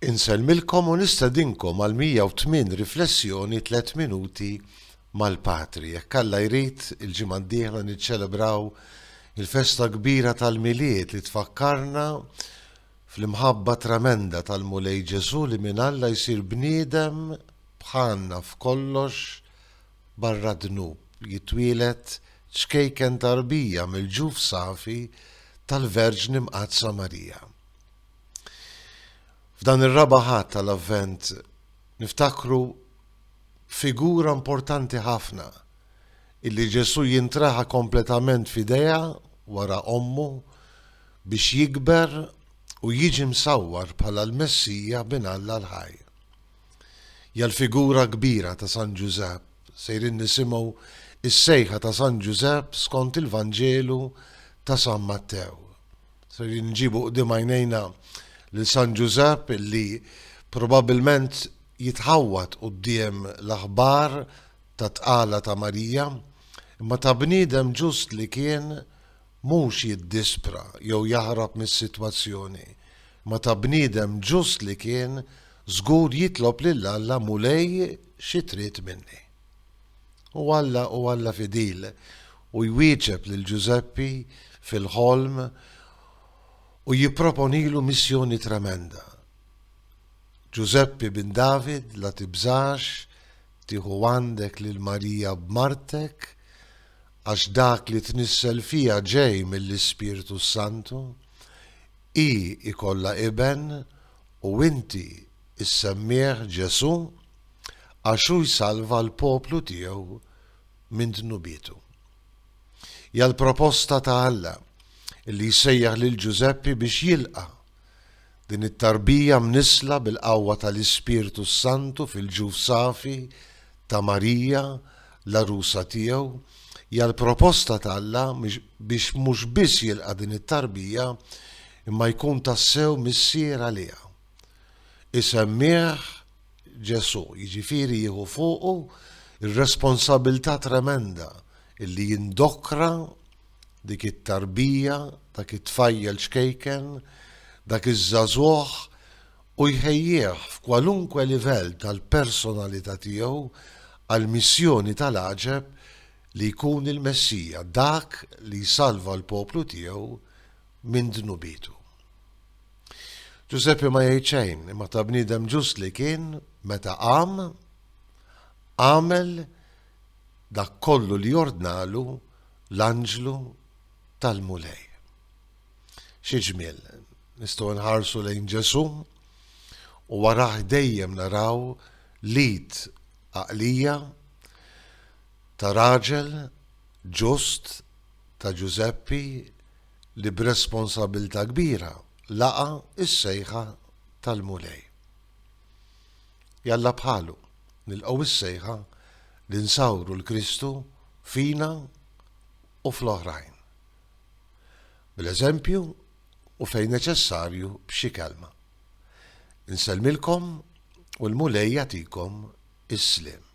Insellmilkom u nistedinkom għal 108 riflessjoni tlett minuti mal-Patri. Jekk Alla jrid, il-ġimgħa d-dieħla niċċelebraw il-festa kbira tal-Milied li tfakkarna fl-imħabba tremenda tal-Mulej Ġesù li minn Alla jsir bniedem bħalna f'kollox barra d-dnub, jitwieled ċkejken tarbija mill-ġuf safi tal-Verġni Mqaddsa Marija. F'dan ir-raba' Ħadd tal-Avvent niftakru f'figura importanti ħafna illi Ġesù jintreħa kompletament f'idejha wara ommu biex jikber u jiġi msawwar bħala l-Messija bin Alla l-ħaj. Hija l-figura kbira ta' San Ġużepp. Sejrin nisimgħu s-sejħa ta' San Ġużepp skont il-Vanġelu ta' San Mattew. Sejrin nġibu quddiem għajnejna lil San Ġużepp illi probabbilment jitħawwad quddiem l-aħbar tat-tqala ta' Marija, imma ta' bniedem ġust li kien mhux jiddispra jew jaħrab mis-sitwazzjoni, imma ta' bniedem ġust li kien żgur jitlob lil Alla Mulej xi trid minni? U Alla hu Alla fidil u jwieġeb lil Ġużeppi fil-ħolm u jipproponilu missjoni tremenda. Ġużeppi bin David, la tibżax tieħu għandek lil Marija b'martek, għax dak li tnissel fiha ġej mill-Ispirtu s-Santu. Hi jkollha iben u inti issemmih Ġesù, għax hu jsalva l-poplu tiegħu minn dnubietu. Hija l-proposta ta' Alla li jsejjaħ lil Ġużeppi biex jilqa' din it-tarbija mnissla bil-qawwa tal-Ispirtu s-Santu fil-ġuf safi ta' Marija, l-għarusa tiegħu. Hija l-proposta ta' Alla biex mhux biss jilqa' din it-tarbija imma jkun tassew missier għaliha. Isemmih Ġesù, jiġifieri jieħu fuqu r-responsabilità tremenda illi jindokra dik it-tarbija, dak it-tfajjel ċkejken, dak iż-żagħżugħ u jħejjih f'kwalunkwe livell tal-personalità tiegħu għall-missjoni tal-għaġeb li jkun il-Messija, dak li jsalva l-poplu tiegħu minn dnubietu. Ġużeppi ma jgħid xejn, imma ta' bniedem ġust li kien, meta qam, għamel dak kollu li ordnalu l-anġlu tal-Mulej. Xi ġmiel, nistgħu nħarsu lejn Ġesù u warah dejjem naraw l-id għaqlija ta' raġel ġust ta' Ġużeppi li b'responsabilità kbira laqa' s-sejħa tal-Mulej. Jalla bħalu nilqgħu s-sejħa li nsawru 'l Kristu fina u fl-oħrajn. Bl-eżempju u fejn neċessarju b'xi kelma. Insellmilkom u l-Mulej jagħtikom is-sliem.